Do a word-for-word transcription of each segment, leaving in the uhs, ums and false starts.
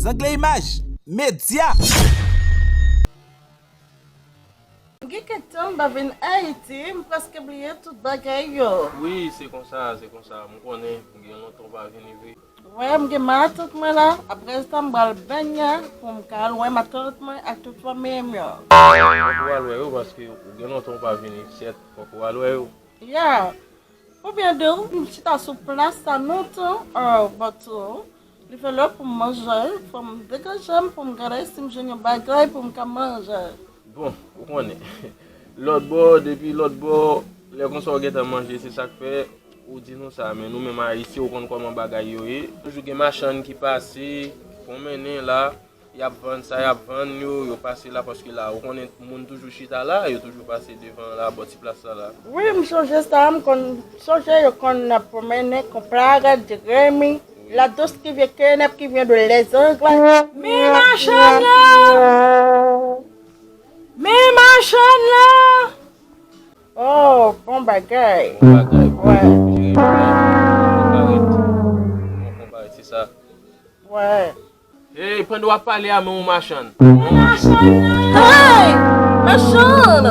Angle Imaj, medya. M gen kèk tan m pa vin Ayiti, m prèske bliye tout bagay yo. Wi, se konsa, se konsa. M konnen, m gen lontan w pa vini vre. Wè, m gen matant mwen la. Apre sa, m pral benyen pou m ka al wè matant mwen ak tout fanmi m yo. Fòk ou al wè yo, paske ou gen lontan w pa vini, sèt, fòk ou al wè yo. Ya. Oubyen de ou m chita sou plas sa lontan, oh, but, oh, li fè lè pou m manje, fò m degaje m pou m gade si m jwenn yon bagay pou m ka manje. Bon, ou konnen. Lòt bò, depi lòt bò, lè konsa w gentan manje, se sa k fè ou di nou sa, men nou menm Ayisyen, ou konn kòman bagay yo ye. Toujou gen machann ki pase, pwomennen la, y ap vann sa y ap vann yo, yo pase la, paske la, ou konnen moun toujou chita la, yo toujou pase devan la, bò ti plas la la. Wi, m sonje sa, m konn sonje yo konn pwomennen konpare Jeremi, la douce qui vient, kenèp ki vyen de lèzanglay. Men machann nan! Men machann nan! Oh, bon bagay. Bon bagay. Wè. Jeremi, bon bagay. Bon, bon bagay, se sa. Wè. Hey, pandan w ap pale a, men w machann. Hey! Machann!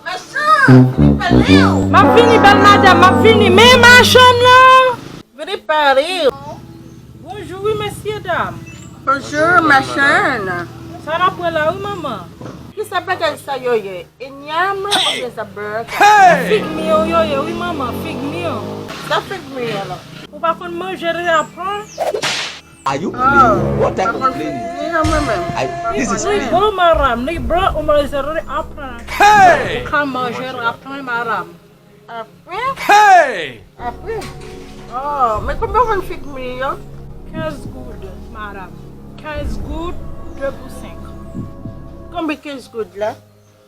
Machann! Vini pale w! M ap vini, bèl madanm, m ap vini. Men machann nan! Vini pale w! Bonjou, wi, mesye dam. Bonjou, machann. Sa n ap pran la, wi, manman? Kisa bagay sa yo ye? Inyam oubyen sa burger? Hey! Fig mi yo, yo ye, wi, manman, fig mi yo. Sa fig mi yo la? Ou pa konn manje de aprann? Are you playing? What type of playing? Li bon, madanm, li bon, ou manje de aprann. Hey! Ou ka manje de aprann, madanm. Aprann? Hey! Aprann? Oh, men konbyen w vann fig mi yo? Kenz goud, madanm. Kenz goud, de pou senk. Konbyen kenz goud la?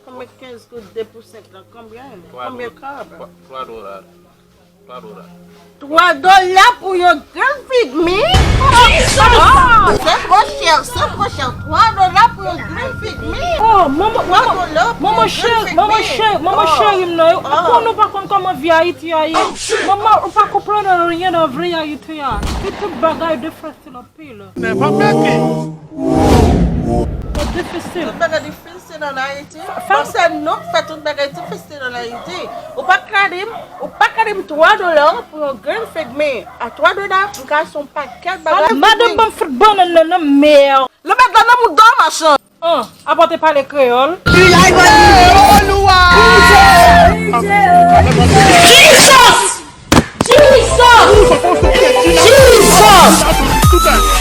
Konbyen kenz goud, de pou senk la? Konbyen? Konbyen kòb? Twa dola. Twa dola. Twa dola pou yon grenn fig mi? Oh, se twò chè, se twò chè. Twa dola pou yon grenn fig mi? Oh, manman, manman, manman cheri, manman cheri, manman cheri m nan, ou konn, ou pa konn kòman vi Ayiti a ye. Manman, ou pa konprann anyen nan vi Ayiti a. Tout, tout bagay difisil anpil. Never make it. Difisil. Tout bagay difisil an Ayiti. Paske nou k fè tout bagay difisil an Ayiti. Ou pa ka di m, ou pa ka di m twa dola pou yon grenn fig mi. A twa dola, m ka achte yon pakèt bagay. Madanm, ban m fout bannann nan nan men w. Li met la nan mouda w, machann. An, apa w te pale kreyòl? Jesus! Jesus! Jesus!